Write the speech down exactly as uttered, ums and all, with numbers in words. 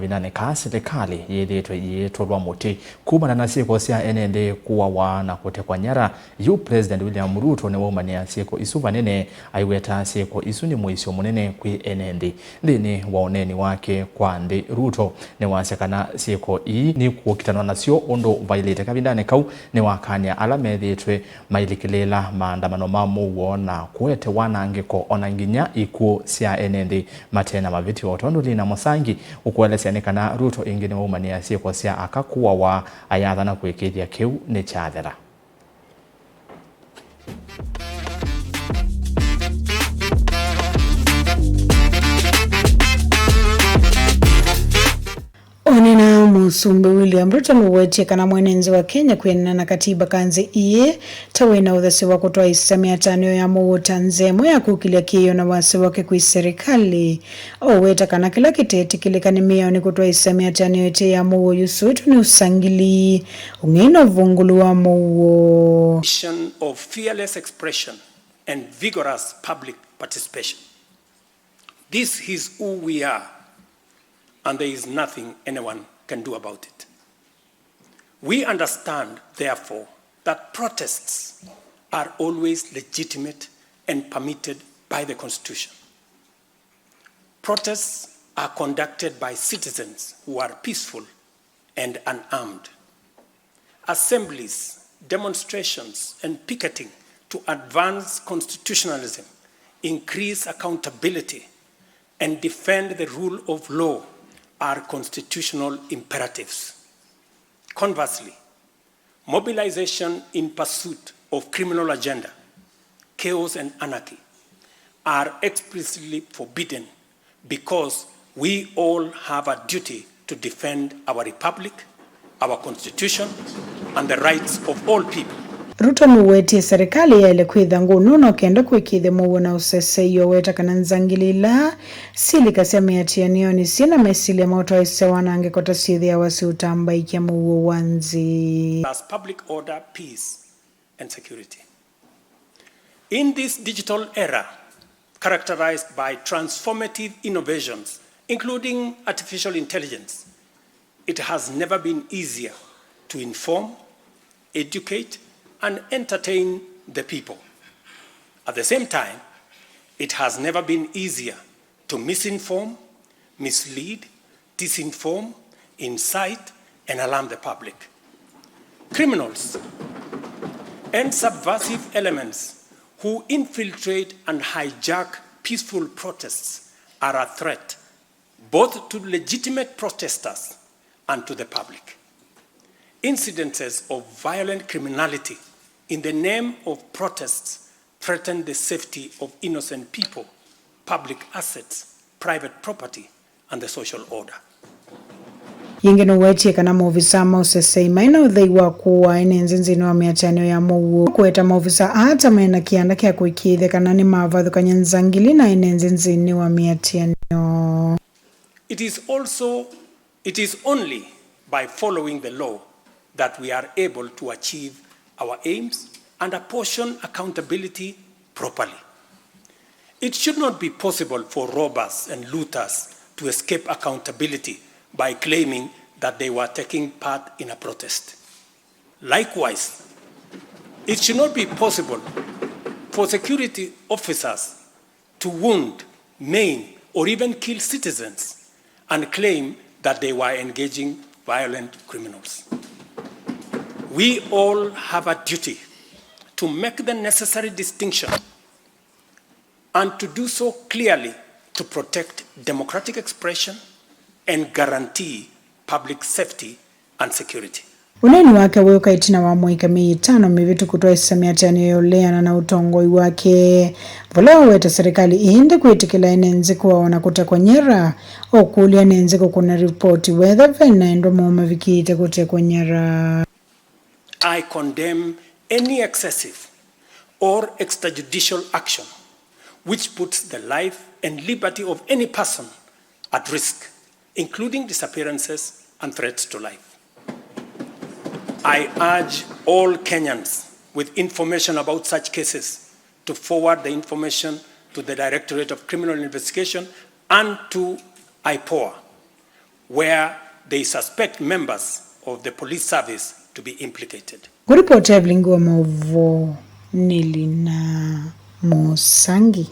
Kavindanĩ kaa, silikalĩ yĩthĩĩtwe ĩyĩtũlwa mũtĩ kumana na syĩko sya ene nthĩ kũawa na kũtekwa nyara. Yu President William Ruto nĩwaumanĩa syĩko isu vanene, aiweta syĩko isu nĩ mũisyo mũnene kwĩ ene nthĩ. Nthĩnĩ wa ũneeni wake kwa nthĩ, Ruto nĩwasya kana syĩko ii nĩkũkitanwa nasyo ũndũ vaĩlĩte. Kavindanĩ kau, nĩwakany'a ala methĩĩtwe mailikĩlĩĩla maandamano ma mũuo na kũete wanangĩko, o na nginya ikw'ũ sya ene nthĩ mate na mavĩtyo. O tondũ Lina Mũsangi ũkũelesya nĩ kana Ruto ĩngĩ nĩwaumanĩa syĩko sya aka kũawa, ayathana kũĩkĩĩthya kĩu nĩkyathela. Ũneena Mũsumbĩ William Ruto nũwetie kana mwene nthĩ wa Kenya kwĩanana na katiba ka nthĩ ii ta wĩ na ũthasyo wa kũtwaĩĩsya mĩatanĩo ya mũuo ta nzĩa ĩmwe ya kũkĩlya kĩĩo na wasya wake kwĩ serikali. Ũweta kana kĩla kĩtetĩkĩlĩka nĩ mĩao nĩ kũtwaĩĩsya mĩatanĩo ĩte ya mũuo yusũĩtwe nĩ ũsangili, ũng'ei na ũvũngũlu wa mũuo. Vision of fearless expression and vigorous public participation. This is who we are, and there is nothing anyone can do about it. We understand, therefore, that protests are always legitimate and permitted by the Constitution. Protests are conducted by citizens who are peaceful and unarmed. Assemblies, demonstrations, and picketing to advance constitutionalism, increase accountability, and defend the rule of law are constitutional imperatives. Conversely, mobilization in pursuit of criminal agenda, chaos and anarchy are explicitly forbidden because we all have a duty to defend our republic, our constitution, and the rights of all people. Ruto nũwetie serikali yaĩle kwĩtha ngũnũno kenda kũĩkĩĩthya mũuo na ũseseio, weta kana nzangili ila silikasya mĩatĩanĩonĩ syĩ na mesilya ma ũtwaĩĩsya wanangĩko ta syĩthĩawa siũtambaĩkya mũuo wa nthĩ. As public order, peace, and security. In this digital era, characterized by transformative innovations, including artificial intelligence, it has never been easier to inform, educate, and entertain the people. At the same time, it has never been easier to misinform, mislead, disinform, incite, and alarm the public. Criminals and subversive elements who infiltrate and hijack peaceful protests are a threat both to legitimate protesters and to the public. Incidences of violent criminality in the name of protests threaten the safety of innocent people, public assets, private property, and the social order. Yĩngĩ nũwetie kana maovisaa ma ũsesei maĩ na ũthei wa kũaa ene nthĩ nthĩnĩ wa mĩatĩanĩo ya mũuo, kũweta maovisaa aa ta me na kĩanda kya kũĩkĩĩthya kana nĩmavathũkany'a nzangili na ene nthĩ nthĩnĩ wa mĩatĩanĩo. It is also, it is only by following the law that we are able to achieve our aims and apportion accountability properly. It should not be possible for robbers and looters to escape accountability by claiming that they were taking part in a protest. Likewise, it should not be possible for security officers to wound, maim, or even kill citizens and claim that they were engaging violent criminals. We all have a duty to make the necessary distinction and to do so clearly to protect democratic expression and guarantee public safety and security. Ũneeni wake wĩũka ĩtina wa mũika myei ĩtano mĩvĩtu kũtwaĩĩsya mĩatĩanĩo ya ũleana na ũtongoi wake, vala waweta serikali ĩende kwĩtĩkĩla ene nthĩ kũawa na kũtekwa nyara, ũkũlya ene nthĩ kũkũna ripoti wethwa ve na endwa moo mavikĩĩte kũtekwa nyara. I condemn any excessive or extrajudicial action which puts the life and liberty of any person at risk, including disappearances and threats to life. I urge all Kenyans with information about such cases to forward the information to the Directorate of Criminal Investigation and to IPOA. where they suspect members of the police service to be implicated. Kũripoti ya vilingi wa maũvoo nĩ Lina Mũsangi.